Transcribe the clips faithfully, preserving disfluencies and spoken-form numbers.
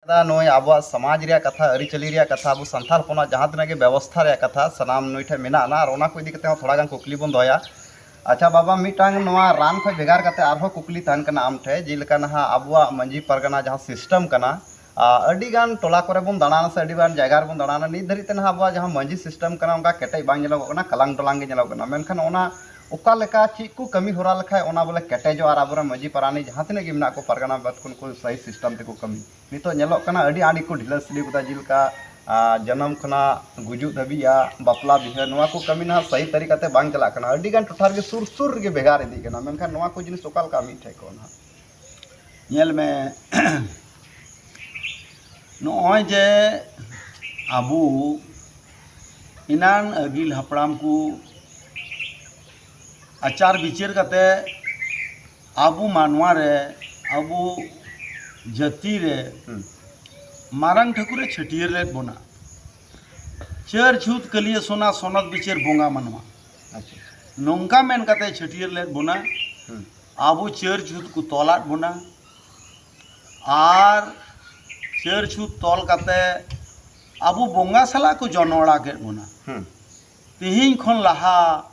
ᱱᱩᱭ ᱟᱵᱚᱣᱟᱜ ᱥᱚᱢᱟᱡᱽ ᱨᱮᱭᱟᱜ ᱠᱟᱛᱷᱟ, ᱟᱹᱨᱤᱪᱟᱹᱞᱤ ᱨᱮᱭᱟᱜ ᱠᱟᱛᱷᱟ, ᱟᱵᱚ ᱥᱟᱱᱛᱟᱲ ᱦᱚᱯᱚᱱᱟᱜ ᱡᱟᱦᱟᱸ ᱛᱤᱱᱟᱹᱜ ᱜᱮ ᱵᱮᱵᱚᱥᱛᱷᱟ ᱨᱮᱭᱟᱜ ᱠᱟᱛᱷᱟ, ᱥᱟᱱᱟᱢ ᱱᱩᱭ ᱴᱷᱮᱱ ᱢᱮᱱᱟᱜᱼᱟ, ᱟᱨ ᱚᱱᱟ ᱠᱚ ᱤᱫᱤ ᱠᱟᱛᱮ ᱦᱚᱸ ᱛᱷᱚᱲᱟ ᱜᱟᱱ ᱠᱩᱠᱞᱤ ᱵᱚᱱ ᱫᱚᱦᱚᱭᱟ᱾ ᱟᱪᱪᱷᱟ ᱵᱟᱵᱟ, ᱢᱤᱫᱴᱟᱝ ᱱᱚᱣᱟ ᱨᱟᱱ ᱠᱷᱚᱱ ᱵᱷᱮᱜᱟᱨ ᱠᱟᱛᱮ ᱟᱨᱦᱚᱸ ᱠᱩᱠᱞᱤ ᱛᱟᱦᱮᱱ ᱠᱟᱱᱟ ᱟᱢ ᱴᱷᱮᱱ, ᱡᱮᱞᱮᱠᱟ ᱱᱟᱦᱟᱜ ᱟᱵᱚᱣᱟᱜ ᱢᱟᱹᱡᱷᱤ ᱯᱟᱨᱜᱟᱱᱟ ᱡᱟᱦᱟᱸ ᱥᱤᱥᱴᱮᱢ ᱠᱟᱱᱟ, ᱟᱨ ᱟᱹᱰᱤ ᱜᱟᱱ ᱴᱚᱞᱟ ᱠᱚᱨᱮ ᱵᱚᱱ ᱫᱟᱬᱟᱱᱟ ᱥᱮ ᱟᱹᱰᱤ ᱜᱟᱱ ᱡᱟᱭᱜᱟ ᱨᱮᱵᱚᱱ ᱫᱟᱬᱟᱱᱟ, ᱱᱤᱛ ᱫᱷᱟᱹᱨᱤᱡ ᱛᱮ ᱱᱟᱦᱟᱜ ᱟᱵᱚᱣᱟᱜ ᱡᱟᱦᱟᱸ ᱢᱟᱹᱡᱷᱤ ᱥᱤᱥᱴᱮᱢ ᱠᱟᱱᱟ, ᱚᱱᱠᱟ ᱠᱮᱴᱮᱡ ᱵᱟᱝ ᱧᱮᱞᱚᱜᱚᱜ ᱠᱟᱱᱟ, ᱠᱟᱞᱟᱝ ᱰᱚᱞᱟᱝ ᱜᱮ ᱧᱮᱞᱚᱜ ᱠᱟᱱᱟ᱾ ᱢᱮᱱᱠᱷᱟᱱ ᱚᱱᱟ ᱚᱠᱟ ᱞᱮᱠᱟ ᱪᱮᱫ ᱠᱚ ᱠᱟᱹᱢᱤ ᱦᱚᱨᱟ ᱞᱮᱠᱷᱟᱡ ᱚᱱᱟ ᱵᱚᱞᱮ ᱠᱮᱴᱮᱡᱚᱜᱼᱟ ᱟᱨ ᱟᱵᱚᱨᱮᱱ ᱢᱟᱹᱡᱷᱤ ᱯᱟᱨᱟᱱᱤᱠ ᱡᱟᱦᱟᱸ ᱛᱤᱱᱟᱹᱜ ᱜᱮ ᱢᱮᱱᱟᱜ ᱠᱚ ᱯᱟᱨᱜᱟᱱᱟ ᱵᱟᱹᱫᱽ ᱠᱷᱚᱱ ᱠᱚ ᱥᱟᱹᱦᱤ ᱥᱤᱥᱴᱮᱢ ᱛᱮᱠᱚ ᱠᱟᱹᱢᱤ? ᱱᱤᱛᱚᱜ ᱧᱮᱞᱚᱜ ᱠᱟᱱᱟ ᱟᱹᱰᱤ ᱟᱸᱴ ᱜᱮᱠᱚ ᱰᱷᱤᱞᱟᱹ ᱥᱤᱞᱤ ᱠᱟᱫᱟ, ᱡᱮᱞᱮᱠᱟ ᱟᱨ ᱡᱟᱱᱟᱢ ᱠᱷᱚᱱᱟᱜ ᱜᱩᱡᱩᱜ ᱫᱷᱟᱹᱵᱤᱡ ᱟᱜ ᱵᱟᱯᱞᱟ ᱵᱤᱦᱟᱹ, ᱱᱚᱣᱟ ᱠᱚ ᱠᱟᱹᱢᱤ ᱱᱟᱦᱟᱜ ᱥᱟᱹᱦᱤ ᱛᱟᱹᱨᱤᱠᱟ ᱛᱮ ᱵᱟᱝ ᱪᱟᱞᱟᱜ ᱠᱟᱱᱟ᱾ ᱟᱹᱰᱤ ᱜᱟᱱ ᱴᱚᱴᱷᱟ ᱨᱮᱜᱮ ᱥᱩᱨ ᱥᱩᱨ ᱨᱮᱜᱮ ᱵᱷᱮᱜᱟᱨ ᱤᱫᱤᱜ ᱠᱟᱱᱟ, ᱢᱮᱱᱠᱷᱟᱱ ᱱᱚᱣᱟ ᱠᱚ ᱡᱤᱱᱤᱥ ᱚᱠᱟ ᱞᱮᱠᱟ ᱢᱤᱫ ᱴᱷᱮᱡ ᱠᱚᱜᱼᱟ ᱱᱟᱦᱟᱜ? ᱧᱮᱞ ᱢᱮ, ᱱᱚᱜᱼᱚᱭ ᱡᱮ ᱟᱵᱚ ᱮᱱᱟᱱ ᱟᱹᱜᱤᱞ ᱦᱟᱯᱲᱟᱢ ᱠᱚ ᱟᱪᱟᱨ ᱵᱤᱪᱟᱹᱨ ᱠᱟᱛᱮ ᱟᱵᱚ ᱢᱟᱱᱣᱟ ᱨᱮ, ᱟᱵᱚ ᱡᱟᱹᱛᱤ ᱨᱮ ᱦᱩᱸ᱾ ᱢᱟᱨᱟᱝ ᱴᱷᱟᱹᱠᱩᱨᱮ ᱪᱷᱟᱹᱴᱭᱟᱹᱨ ᱞᱮᱫ ᱵᱚᱱᱟ᱾ ᱪᱟᱹᱨ ᱪᱷᱩᱛ ᱠᱟᱹᱞᱤᱭᱟᱹ ᱥᱚᱱᱟ ᱥᱚᱱᱚᱛ ᱵᱤᱪᱟᱹᱨ ᱵᱚᱸᱜᱟ ᱢᱟᱱᱣᱟ᱾ ᱟᱪᱪᱷᱟ᱾ ᱱᱚᱝᱠᱟ ᱢᱮᱱ ᱠᱟᱛᱮ ᱪᱷᱟᱹᱴᱭᱟᱹᱨ ᱞᱮᱫ ᱵᱚᱱᱟ᱾ ᱦᱩᱸ᱾ ᱟᱵᱚ ᱪᱟᱹᱨ ᱪᱷᱩᱛ ᱠᱚ ᱛᱚᱞᱟᱫ ᱵᱚᱱᱟ᱾ ᱟᱨ ᱪᱟᱹᱨ ᱪᱷᱩᱛ ᱛᱚᱞ ᱠᱟᱛᱮ ᱟᱵᱚ ᱵᱚᱸᱜᱟ ᱥᱟᱞᱟᱜ ᱠᱚ ᱡᱚᱱᱚᱲᱟ ᱠᱮᱫ ᱵᱚᱱᱟ᱾ ᱦᱩᱸ᱾ ᱛᱮᱦᱮᱧ ᱠᱷᱚᱱ ᱞᱟᱦᱟ,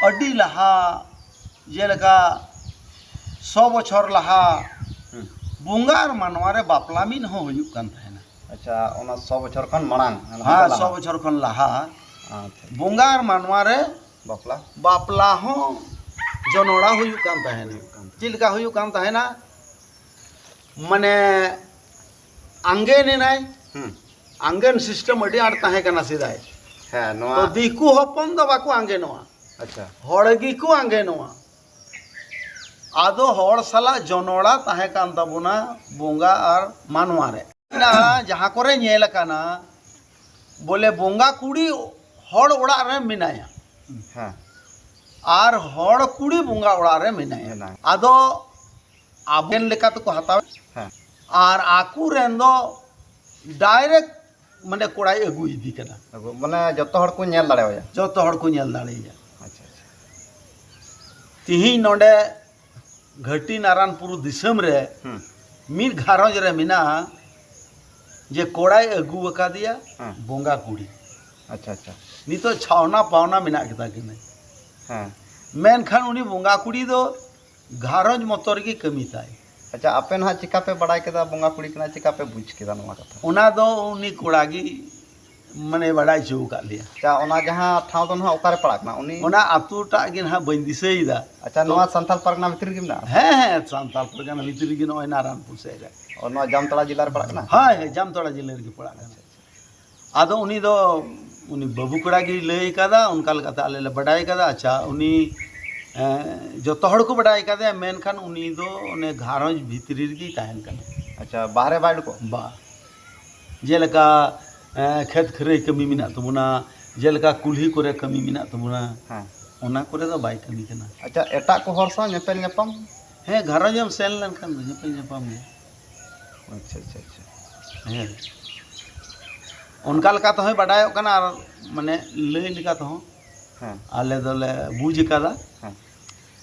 ᱟᱹᱰᱤ ᱞᱟᱦᱟ, ᱡᱮᱞᱮᱠᱟ ᱥᱚ ᱵᱚᱪᱷᱚᱨ ᱞᱟᱦᱟ, ᱦᱩᱸ᱾ ᱵᱚᱸᱜᱟ ᱟᱨ ᱢᱟᱱᱣᱟ ᱨᱮ ᱵᱟᱯᱞᱟ ᱢᱤᱫ ᱦᱚᱸ ᱦᱩᱭᱩᱜ ᱠᱟᱱ ᱛᱟᱦᱮᱱᱟ᱾ ᱟᱪᱪᱷᱟ, ᱚᱱᱟ ᱥᱚ ᱵᱚᱪᱷᱚᱨ ᱠᱷᱚᱱ ᱢᱟᱲᱟᱝ, ᱞᱟᱦᱟ ᱦᱮᱸ, ᱛᱚ ᱞᱟᱦᱟ᱾ ᱥᱚ ᱵᱚᱪᱷᱚᱨ ᱠᱷᱚᱱ ᱞᱟᱦᱟ ᱟᱪᱪᱷᱟ᱾ ᱵᱚᱸᱜᱟ ᱟᱨ ᱢᱟᱱᱣᱟ ᱨᱮ ᱵᱟᱯᱞᱟ? ᱵᱟᱯᱞᱟ ᱦᱚᱸ ᱡᱚᱱᱚᱲᱟ ᱦᱩᱭᱩᱜ ᱠᱟᱱ ᱛᱟᱦᱮᱱᱟ᱾ ᱦᱩᱭᱩᱜ ᱠᱟᱱ ᱛᱟᱦᱮᱱᱟ᱾ ᱪᱮᱫ ᱞᱮᱠᱟ ᱦᱩᱭᱩᱜ ᱠᱟᱱ ᱛᱟᱦᱮᱱᱟ? ᱢᱟᱱᱮ ᱟᱸᱜᱮᱱ ᱮᱱᱟᱭ, ᱦᱩᱸ᱾ ᱟᱸᱜᱮᱱ ᱥᱤᱥᱴᱮᱢ ᱟᱹᱰᱤ ᱟᱸᱴ ᱛᱟᱦᱮᱸ ᱠᱟᱱᱟ ᱥᱮᱫᱟᱭ᱾ ᱦᱮᱸ, ᱱᱚᱣᱟ ᱛᱚ ᱫᱤᱠᱩ ᱦᱚᱯᱚᱱ ᱫᱚ ᱵᱟᱠᱚ ᱟᱸᱜᱮᱱᱚᱜᱼᱟ᱾ ᱟᱪᱪᱷᱟ᱾ ᱦᱚᱲ ᱜᱮᱠᱚ ᱟᱸᱜᱮᱱᱚᱜᱼᱟ᱾ ᱟᱫᱚ ᱦᱚᱲ ᱥᱟᱞᱟᱜ ᱡᱚᱱᱚᱲᱟ ᱛᱟᱦᱮᱸ ᱠᱟᱱ ᱛᱟᱵᱚᱱᱟ ᱵᱚᱸᱜᱟ ᱟᱨ ᱢᱟᱱᱣᱟ ᱨᱮ᱾ ᱢᱮᱱᱟᱜᱼᱟ, ᱡᱟᱦᱟᱸ ᱠᱚᱨᱮ ᱧᱮᱞ ᱟᱠᱟᱱᱟ, ᱵᱚᱞᱮ ᱵᱚᱸᱜᱟ ᱠᱩᱲᱤ ᱦᱚᱲ ᱚᱲᱟᱜ ᱨᱮ ᱢᱮᱱᱟᱭᱟ ᱦᱮᱸ᱾ ᱟᱨ ᱦᱚᱲ ᱠᱩᱲᱤ ᱵᱚᱸᱜᱟ ᱚᱲᱟᱜ ᱨᱮ ᱢᱮᱱᱟᱭᱟ᱾ ᱢᱮᱱᱟᱭᱟ᱾ ᱟᱫᱚ ᱟᱵᱚ ᱞᱮᱠᱟ ᱛᱮᱠᱚ ᱦᱟᱛᱟᱣᱟ᱾ ᱦᱮᱸ᱾ ᱟᱨ ᱟᱠᱚ ᱨᱮᱱ ᱫᱚ ᱰᱟᱭᱨᱮᱠᱴ ᱢᱟᱱᱮ ᱠᱚᱲᱟᱭ ᱟᱹᱜᱩ ᱤᱫᱤ ᱠᱟᱱᱟ᱾ ᱟᱹᱜᱩ, ᱢᱟᱱᱮ ᱡᱚᱛᱚ ᱦᱚᱲ ᱠᱚ ᱧᱮᱞ ᱫᱟᱲᱮᱣᱟᱭᱟ᱾ ᱡᱚᱛᱚ ᱦᱚᱲ ᱠᱚ ᱧᱮᱞ ᱫᱟᱲᱮᱭᱟᱭᱟ᱾ ᱟᱪᱪᱷᱟ, ᱟᱪᱪᱷᱟ᱾ ᱛᱤᱦᱤᱧ ᱱᱚᱰᱮ ᱜᱷᱟᱹᱴᱤ ᱱᱟᱨᱟᱱᱯᱩᱨ ᱫᱤᱥᱚᱢ ᱨᱮ ᱦᱩᱸ᱾ ᱢᱤᱫ ᱜᱷᱟᱨᱚᱸᱡᱽ ᱨᱮ ᱢᱮᱱᱟᱜᱼᱟ ᱡᱮ ᱠᱚᱲᱟᱭ ᱟᱹᱜᱩ ᱟᱠᱟᱫᱮᱭᱟ ᱦᱮᱸ᱾ ᱵᱚᱸᱜᱟ ᱠᱩᱲᱤ᱾ ᱟᱪᱪᱷᱟ, ᱟᱪᱪᱷᱟ᱾ ᱱᱤᱛᱚᱜ ᱪᱷᱟᱣᱱᱟ ᱯᱟᱣᱱᱟ ᱢᱮᱱᱟᱜ ᱠᱮᱫᱟ ᱠᱤᱱᱟᱹ᱾ ᱦᱮᱸ᱾ ᱢᱮᱱᱠᱷᱟᱱ ᱩᱱᱤ ᱵᱚᱸᱜᱟ ᱠᱩᱲᱤ ᱫᱚ ᱜᱷᱟᱨᱚᱸᱡᱽ ᱢᱚᱛᱚ ᱨᱮᱜᱮ ᱠᱟᱹᱢᱤ ᱛᱟᱭ᱾ ᱟᱪᱪᱷᱟ, ᱟᱯᱮ ᱱᱟᱦᱟᱜ ᱪᱤᱠᱟ ᱯᱮ ᱵᱟᱲᱟᱭ ᱠᱮᱫᱟ ᱵᱚᱸᱜᱟ ᱠᱩᱲᱤ ᱠᱟᱱᱟᱭ, ᱪᱤᱠᱟ ᱯᱮ ᱵᱩᱡᱽ ᱠᱮᱫᱟ ᱱᱚᱣᱟ ᱠᱟᱛᱷᱟ? ᱚᱱᱟ ᱫᱚ ᱩᱱᱤ ᱠᱚᱲᱟ ᱜᱮ ᱢᱟᱱᱮ ᱵᱟᱲᱟᱭ ᱦᱚᱪᱚ ᱟᱠᱟᱫ ᱞᱮᱭᱟ᱾ ᱟᱪᱪᱷᱟ, ᱚᱱᱟ ᱡᱟᱦᱟᱸ ᱴᱷᱟᱶ ᱫᱚ ᱱᱟᱦᱟᱜ ᱚᱠᱟᱨᱮ ᱯᱟᱲᱟᱜ ᱠᱟᱱᱟ? ᱩᱱᱤ ᱚᱱᱟ ᱟᱹᱛᱩ ᱴᱟᱜ ᱜᱮ ᱱᱟᱦᱟᱜ ᱵᱟᱹᱧ ᱫᱤᱥᱟᱹᱭᱮᱫᱟ᱾ ᱟᱪᱪᱷᱟ, ᱛᱚ ᱱᱚᱣᱟ ᱥᱟᱱᱛᱟᱞ ᱯᱟᱨᱜᱟᱱᱟ ᱵᱷᱤᱛᱨᱤ ᱨᱮᱜᱮ ᱢᱮᱱᱟᱜᱼᱟ? ᱦᱮᱸ, ᱦᱮᱸ, ᱥᱟᱱᱛᱟᱞ ᱯᱟᱨᱜᱟᱱᱟ ᱵᱷᱤᱛᱨᱤ ᱨᱮᱜᱮ ᱱᱚᱜᱼᱚᱭ ᱱᱟᱨᱟᱭᱚᱱᱯᱩᱨ ᱥᱮᱫ ᱨᱮ᱾ ᱚ, ᱱᱚᱣᱟ ᱡᱟᱢᱛᱟᱲᱟ ᱡᱮᱞᱟ ᱨᱮ ᱯᱟᱲᱟᱜ ᱠᱟᱱᱟ? ᱦᱳᱭ, ᱦᱳᱭ, ᱡᱟᱢᱛᱟᱲᱟ ᱡᱮᱞᱟ ᱨᱮᱜᱮ ᱯᱟᱲᱟᱜ ᱠᱟᱱᱟ᱾ ᱟᱪᱪᱷᱟ, ᱟᱪᱪᱷᱟ᱾ ᱟᱫᱚ ᱩᱱᱤ ᱫᱚ, ᱩᱱᱤ ᱵᱟᱹᱵᱩ ᱠᱚᱲᱟ ᱜᱮᱭ ᱞᱟᱹᱭ ᱠᱟᱫᱟ, ᱚᱱᱠᱟ ᱞᱮᱠᱟᱛᱮ ᱟᱞᱮ ᱞᱮ ᱵᱟᱰᱟᱭ ᱠᱟᱫᱟ᱾ ᱟᱪᱪᱷᱟ, ᱩᱱᱤ, ᱮᱸ, ᱡᱚᱛᱚ ᱦᱚᱲ ᱠᱚ ᱵᱟᱰᱟᱭ ᱠᱟᱫᱮᱭᱟ, ᱢᱮᱱᱠᱷᱟᱱ ᱩᱱᱤ ᱫᱚ ᱚᱱᱮ ᱜᱷᱟᱨᱚᱸᱡᱽ ᱵᱷᱤᱛᱨᱤ ᱨᱮᱜᱮᱭ ᱛᱟᱦᱮᱱ ᱠᱟᱱᱟ᱾ ᱟᱪᱪᱷᱟ, ᱵᱟᱦᱨᱮ ᱵᱟᱭ ᱩᱰᱩᱠᱚᱜ? ᱵᱟ᱾ ᱡᱮᱞᱮᱠᱟ, ᱮᱸ, ᱠᱷᱮᱛ ᱠᱷᱟᱹᱨᱟᱹᱭ ᱠᱟᱹᱢᱤ ᱢᱮᱱᱟᱜ ᱛᱟᱵᱚᱱᱟ, ᱡᱮᱞᱮᱠᱟ ᱠᱩᱞᱦᱤ ᱠᱚᱨᱮ ᱠᱟᱹᱢᱤ ᱢᱮᱱᱟᱜ ᱛᱟᱵᱚᱱᱟ, ᱦᱮᱸ᱾ ᱚᱱᱟ ᱠᱚᱨᱮ ᱫᱚ ᱵᱟᱭ ᱠᱟᱹᱢᱤ ᱠᱟᱱᱟ᱾ ᱟᱪᱪᱷᱟ, ᱮᱴᱟᱜ ᱠᱚ ᱦᱚᱲ ᱥᱟᱶ ᱧᱮᱯᱮᱞ ᱧᱟᱯᱟᱢ? ᱦᱮᱸ, ᱜᱷᱟᱨᱚᱸᱡᱽ ᱮᱢ ᱥᱮᱱ ᱞᱮᱱᱠᱷᱟᱱ ᱫᱚ ᱧᱮᱯᱮᱞ ᱧᱟᱯᱟᱢ ᱜᱮ᱾ ᱟᱪᱪᱷᱟ, ᱟᱪᱪᱷᱟ, ᱟᱪᱪᱷᱟ᱾ ᱦᱮᱸ, ᱚᱱᱠᱟ ᱞᱮᱠᱟ ᱛᱮᱦᱚᱸᱭ ᱵᱟᱰᱟᱭᱚᱜ ᱠᱟᱱᱟ, ᱟᱨ ᱢᱟᱱᱮ ᱞᱟᱹᱭ ᱞᱮᱠᱟ ᱛᱮᱦᱚᱸ ᱦᱮᱸ᱾ ᱟᱞᱮ ᱫᱚᱞᱮ ᱵᱩᱡᱽ ᱟᱠᱟᱫᱟ᱾ ᱦᱮᱸ᱾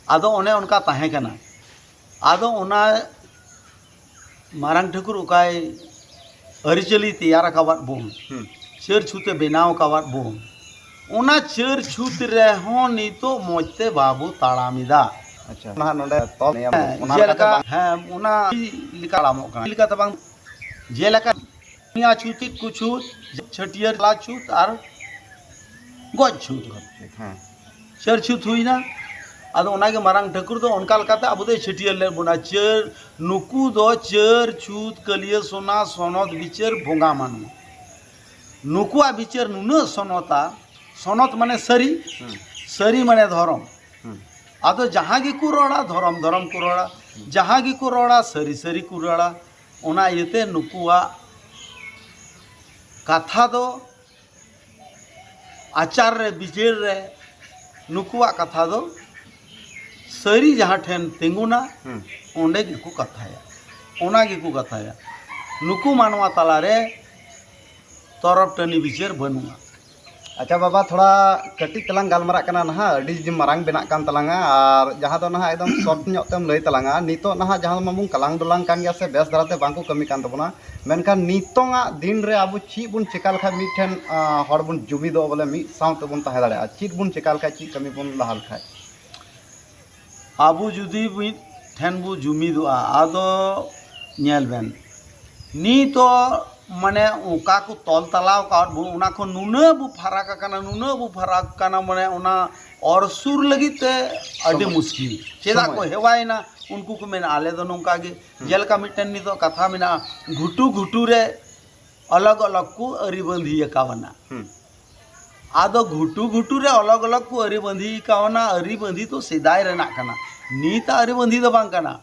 ᱟᱫᱚ ᱚᱱᱮ ᱚᱱᱠᱟ ᱛᱟᱦᱮᱸ ᱠᱟᱱᱟ᱾ ᱟᱫᱚ ᱚᱱᱟ ᱢᱟᱨᱟᱝ ᱴᱷᱟᱹᱠᱩᱨ ᱚᱠᱟᱭ ᱟᱹᱨᱤᱪᱟᱹᱞᱤ ᱛᱮᱭᱟᱨ ᱟᱠᱟᱣᱟᱫ ᱵᱚᱱ, ᱦᱩᱸ᱾ ᱪᱟᱹᱨ ᱪᱷᱩᱛᱮ ᱵᱮᱱᱟᱣ ᱟᱠᱟᱣᱟᱫ ᱵᱚᱱ, ᱚᱱᱟ ᱪᱟᱹᱨ ᱪᱷᱩᱛ ᱨᱮᱦᱚᱸ ᱱᱤᱛᱚᱜ ᱢᱚᱡᱽ ᱛᱮ ᱵᱟᱵᱚ ᱛᱟᱲᱟᱢ ᱮᱫᱟ᱾ ᱟᱪᱪᱷᱟ, ᱚᱱᱟ ᱦᱟᱸᱜ ᱱᱚᱰᱮ ᱛᱚᱞ ᱱᱤᱭᱟᱢ ᱫᱚ, ᱦᱮᱸ, ᱚᱱᱟ ᱡᱮᱞᱮᱠᱟ, ᱞᱮᱠᱟᱛᱮ ᱵᱟᱝ ᱦᱮᱸ, ᱚᱱᱟ ᱞᱮᱠᱟ ᱛᱟᱲᱟᱢᱚᱜ ᱠᱟᱱᱟ᱾ ᱪᱮᱫ ᱞᱮᱠᱟᱛᱮ ᱵᱟᱝ, ᱡᱮᱞᱮᱠᱟ ᱯᱩᱱᱭᱟ ᱪᱷᱩᱛᱤ ᱠᱚ ᱪᱷᱩᱛ, ᱪᱷᱟᱹᱴᱭᱟᱹᱨ ᱞᱟ ᱪᱷᱩᱛ ᱟᱨ ᱜᱚᱡ ᱪᱷᱩᱛ᱾ ᱦᱮᱸ᱾ ᱪᱟᱹᱨ ᱪᱷᱩᱛ ᱦᱩᱭᱱᱟ᱾ ᱟᱫᱚ ᱚᱱᱟᱜᱮ ᱢᱟᱨᱟᱝ ᱴᱷᱟᱹᱠᱩᱨ ᱫᱚ ᱚᱱᱠᱟ ᱞᱮᱠᱟᱛᱮ ᱟᱵᱚ ᱫᱚᱭ ᱪᱷᱟᱹᱴᱭᱟᱹᱨ ᱞᱮᱫ ᱵᱚᱱᱟ᱾ ᱪᱟᱹᱨ, ᱱᱩᱠᱩ ᱫᱚ ᱪᱟᱹᱨ ᱪᱷᱩᱛ, ᱠᱟᱹᱞᱤᱭᱟᱹ ᱥᱚᱱᱟ, ᱥᱚᱱᱚᱛ ᱵᱤᱪᱟᱹᱨ, ᱵᱚᱸᱜᱟ ᱢᱟᱱᱣᱟ᱾ ᱱᱩᱠᱩᱣᱟᱜ ᱵᱤᱪᱟᱹᱨ ᱱᱩᱱᱟᱹᱜ ᱥᱚᱱᱚᱛᱟ, ᱥᱚᱱᱚᱛ ᱢᱟᱱᱮ ᱥᱟᱹᱨᱤ, ᱦᱩᱸ᱾ ᱥᱟᱹᱨᱤ ᱢᱟᱱᱮ ᱫᱷᱚᱨᱚᱢ᱾ ᱦᱩᱸ᱾ ᱟᱫᱚ ᱡᱟᱦᱟᱸ ᱜᱮᱠᱚ ᱨᱚᱲᱟ, ᱫᱷᱚᱨᱚᱢ, ᱫᱷᱚᱨᱚᱢ ᱠᱚ ᱨᱚᱲᱟ᱾ ᱦᱩᱸ᱾ ᱡᱟᱦᱟᱸ ᱜᱮᱠᱚ ᱨᱚᱲᱟ, ᱥᱟᱹᱨᱤ, ᱥᱟᱹᱨᱤ ᱠᱚ ᱨᱚᱲᱟ᱾ ᱚᱱᱟ ᱤᱭᱟᱹᱛᱮ ᱱᱩᱠᱩᱣᱟᱜ ᱠᱟᱛᱷᱟ ᱫᱚ ᱟᱪᱟᱨ ᱨᱮ, ᱵᱤᱪᱟᱹᱨ ᱨᱮ ᱱᱩᱠᱩᱣᱟᱜ ᱠᱟᱛᱷᱟ ᱫᱚ ᱥᱟᱹᱨᱤ ᱡᱟᱦᱟᱸ ᱴᱷᱮᱱ ᱛᱤᱸᱜᱩᱱᱟ, ᱦᱩᱸ᱾ ᱚᱸᱰᱮ ᱜᱮᱠᱚ ᱠᱟᱛᱷᱟᱭᱟ, ᱚᱱᱟ ᱜᱮᱠᱚ ᱠᱟᱛᱷᱟᱭᱟ᱾ ᱱᱩᱠᱩ ᱢᱟᱱᱣᱟ ᱛᱟᱞᱟᱨᱮ ᱛᱚᱨᱚᱯ ᱴᱟᱺᱰᱤ ᱵᱤᱪᱟᱹᱨ ᱵᱟᱹᱱᱩᱜᱼᱟ᱾ ᱟᱪᱪᱷᱟ ᱵᱟᱵᱟ, ᱛᱷᱚᱲᱟ ᱠᱟᱹᱴᱤᱡ ᱛᱮᱞᱟᱝ ᱜᱟᱞᱢᱟᱨᱟᱜ ᱠᱟᱱᱟ ᱱᱟᱦᱟᱜ, ᱟᱹᱰᱤ ᱢᱟᱨᱟᱝ ᱵᱮᱱᱟᱜ ᱠᱟᱱ ᱛᱟᱞᱟᱝᱟ᱾ ᱟᱨ ᱡᱟᱦᱟᱸ ᱫᱚ ᱱᱟᱦᱟᱜ ᱮᱠᱫᱚᱢ ᱥᱚᱨᱴ ᱧᱚᱜ ᱛᱮᱢ ᱞᱟᱹᱭ ᱛᱟᱞᱟᱝᱟ, ᱱᱤᱛᱚᱜ ᱱᱟᱦᱟᱜ ᱡᱟᱦᱟᱸ ᱢᱟᱵᱚᱱ ᱠᱟᱞᱟᱝ ᱰᱚᱞᱟᱝ ᱠᱟᱱ ᱜᱮᱭᱟ ᱥᱮ, ᱵᱮᱥ ᱫᱷᱟᱨᱟᱛᱮ ᱵᱟᱝ ᱠᱚ ᱠᱟᱹᱢᱤ ᱠᱟᱱ ᱛᱟᱵᱚᱱᱟ, ᱢᱮᱱᱠᱷᱟᱱ ᱱᱤᱛᱚᱝᱟᱜ ᱫᱤᱱ ᱨᱮ ᱟᱵᱚ ᱪᱮᱫ ᱵᱚᱱ ᱪᱮᱠᱟ ᱞᱮᱠᱷᱟᱱ ᱢᱤᱫᱴᱷᱮᱱ ᱟᱸ, ᱦᱚᱲ ᱵᱚᱱ ᱡᱩᱢᱤᱫᱚᱜᱼᱟ, ᱵᱚᱞᱮ ᱢᱤᱫ ᱥᱟᱶ ᱛᱮᱵᱚᱱ ᱛᱟᱦᱮᱸ ᱫᱟᱲᱮᱭᱟᱜᱼᱟ? ᱪᱮᱫ ᱵᱚᱱ ᱪᱮᱠᱟ ᱞᱮᱠᱷᱟᱱ, ᱪᱮᱫ ᱠᱟᱹᱢᱤ ᱵᱚᱱ ᱞᱟᱦᱟ ᱞᱮᱠᱷᱟᱱ? ᱟᱵᱚ ᱡᱩᱫᱤ ᱢᱤᱫ ᱴᱷᱮᱱ ᱵᱚ ᱡᱩᱢᱤᱫᱚᱜᱼᱟ, ᱟᱫᱚ ᱧᱮᱞ ᱵᱮᱱ, ᱱᱤᱛᱚᱜ ᱢᱟᱱᱮ ᱚᱠᱟ ᱠᱚ ᱛᱚᱞ ᱛᱟᱞᱟᱣ ᱟᱠᱟᱫ ᱵᱚᱱ, ᱚᱱᱟ ᱠᱷᱚᱱ ᱱᱩᱱᱟᱹᱜ ᱵᱚ ᱯᱷᱟᱨᱟᱠ ᱟᱠᱟᱱᱟ, ᱱᱩᱱᱟᱹᱜ ᱵᱚ ᱯᱷᱟᱨᱟᱠ ᱟᱠᱟᱱᱟ, ᱢᱟᱱᱮ ᱚᱱᱟ ᱚᱨ ᱥᱩᱨ ᱞᱟᱹᱜᱤᱫ ᱛᱮ ᱟᱹᱰᱤ ᱥᱚᱢᱚᱭ᱾ ᱢᱩᱥᱠᱤᱞ᱾ ᱪᱮᱫᱟᱜ ᱠᱚ ᱥᱚᱢᱚᱭ᱾ ᱦᱮᱣᱟᱭᱮᱱᱟ, ᱩᱱᱠᱩ ᱠᱚ ᱢᱮᱱᱟ, "ᱟᱞᱮ ᱫᱚ ᱱᱚᱝᱠᱟ ᱜᱮ᱾" ᱦᱩᱸ᱾ ᱡᱮᱞᱮᱠᱟ ᱢᱤᱫᱴᱮᱱ ᱱᱤᱛᱚᱜ ᱠᱟᱛᱷᱟ ᱢᱮᱱᱟᱜᱼᱟ, "ᱜᱷᱩᱴᱩ ᱜᱷᱩᱴᱩ ᱨᱮ ᱚᱞᱚᱜ ᱚᱞᱚᱜ ᱠᱚ ᱟᱹᱨᱤ ᱵᱟᱸᱫᱷᱤ ᱟᱠᱟᱣᱱᱟ᱾" ᱦᱩᱸ᱾ ᱟᱫᱚ ᱜᱷᱩᱴᱩ ᱜᱷᱩᱴᱩ ᱨᱮ ᱚᱞᱚᱜ ᱚᱞᱚᱜ ᱠᱚ ᱟᱹᱨᱤ ᱵᱟᱸᱫᱷᱤ ᱟᱠᱟᱣᱱᱟ, ᱟᱹᱨᱤ ᱵᱟᱸᱫᱷᱤ ᱫᱚ ᱥᱮᱫᱟᱭ ᱨᱮᱱᱟᱜ ᱠᱟᱱᱟ, ᱱᱤᱛᱟᱜ ᱟᱹᱨᱤ ᱵᱟᱸᱫᱷᱤ ᱫᱚ ᱵᱟᱝ ᱠᱟᱱᱟ᱾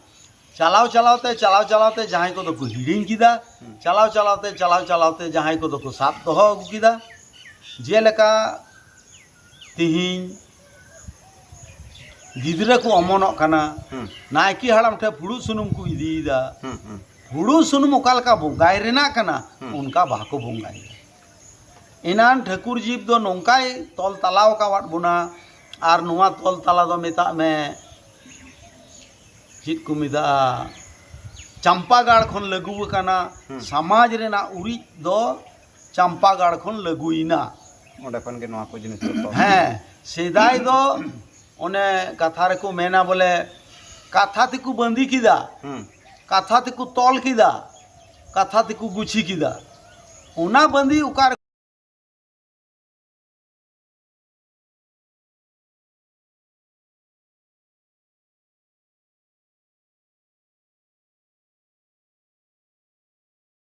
ᱪᱟᱞᱟᱣ ᱪᱟᱞᱟᱣ ᱛᱮ, ᱪᱟᱞᱟᱣ ᱪᱟᱞᱟᱣ ᱛᱮ ᱡᱟᱦᱟᱸᱭ ᱠᱚᱫᱚ ᱠᱚ ᱦᱤᱲᱤᱧ ᱠᱮᱫᱟ, ᱦᱩᱸ᱾ ᱪᱟᱞᱟᱣ ᱪᱟᱞᱟᱣ ᱛᱮ, ᱪᱟᱞᱟᱣ ᱪᱟᱞᱟᱣ ᱛᱮ ᱡᱟᱦᱟᱸᱭ ᱠᱚᱫᱚ ᱠᱚ ᱥᱟᱵ ᱫᱚᱦᱚ ᱟᱹᱜᱩ ᱠᱮᱫᱟ᱾ ᱡᱮᱞᱮᱠᱟ ᱛᱤᱦᱤᱧ ᱜᱤᱫᱽᱨᱟᱹ ᱠᱚ ᱚᱢᱚᱱᱚᱜ ᱠᱟᱱᱟ, ᱦᱩᱸ᱾ ᱱᱟᱭᱠᱮ ᱦᱟᱲᱟᱢ ᱴᱷᱮᱱ ᱯᱷᱩᱲᱩᱜ ᱥᱩᱱᱩᱢ ᱠᱚ ᱤᱫᱤᱭᱮᱫᱟ᱾ ᱦᱩᱸ, ᱦᱩᱸ᱾ ᱯᱷᱩᱲᱩᱜ ᱥᱩᱱᱩᱢ ᱚᱠᱟ ᱞᱮᱠᱟ ᱵᱚᱸᱜᱟᱭ ᱨᱮᱱᱟᱜ ᱠᱟᱱᱟ, ᱦᱩᱸ᱾ ᱚᱱᱠᱟ ᱵᱟᱠᱚ ᱵᱚᱸᱜᱟᱭᱮᱫᱟ᱾ ᱮᱱᱟᱱ ᱴᱷᱟᱹᱠᱩᱨ ᱡᱤᱵᱽ ᱫᱚ ᱱᱚᱝᱠᱟᱭ ᱛᱚᱞ ᱛᱟᱞᱟᱣ ᱟᱠᱟᱣᱟᱫ ᱵᱚᱱᱟ, ᱟᱨ ᱱᱚᱣᱟ ᱛᱚᱞ ᱛᱟᱞᱟ ᱫᱚ ᱢᱮᱛᱟᱜ ᱢᱮ, ᱪᱮᱫ ᱠᱚ ᱢᱮᱛᱟᱜᱼᱟ, ᱪᱟᱢᱯᱟᱜᱟᱲ ᱠᱷᱚᱱ ᱞᱟᱹᱜᱩ ᱟᱠᱟᱱᱟ᱾ ᱦᱩᱸ᱾ ᱥᱚᱢᱟᱡᱽ ᱨᱮᱱᱟᱜ ᱩᱨᱤᱡ ᱫᱚ ᱪᱟᱢᱯᱟᱜᱟᱲ ᱠᱷᱚᱱ ᱞᱟᱹᱜᱩᱭᱮᱱᱟ᱾ ᱚᱸᱰᱮ ᱠᱷᱚᱱ ᱜᱮ ᱱᱚᱣᱟ ᱠᱚ ᱡᱤᱱᱤᱥ ᱫᱚ ᱛᱚᱞ᱾ ᱦᱮᱸ, ᱥᱮᱫᱟᱭ ᱫᱚ ᱚᱱᱮ ᱠᱟᱛᱷᱟ ᱨᱮᱠᱚ ᱢᱮᱱᱟ ᱵᱚᱞᱮ, ᱠᱟᱛᱷᱟ ᱛᱮᱠᱚ ᱵᱟᱸᱫᱤ ᱠᱮᱫᱟ, ᱦᱩᱸ᱾ ᱠᱟᱛᱷᱟ ᱛᱮᱠᱚ ᱛᱚᱞ ᱠᱮᱫᱟ, ᱠᱟᱛᱷᱟ ᱛᱮᱠᱚ ᱜᱩᱪᱷᱤ ᱠᱮᱫᱟ᱾ ᱚᱱᱟ ᱵᱟᱸᱫᱤ ᱚᱠᱟ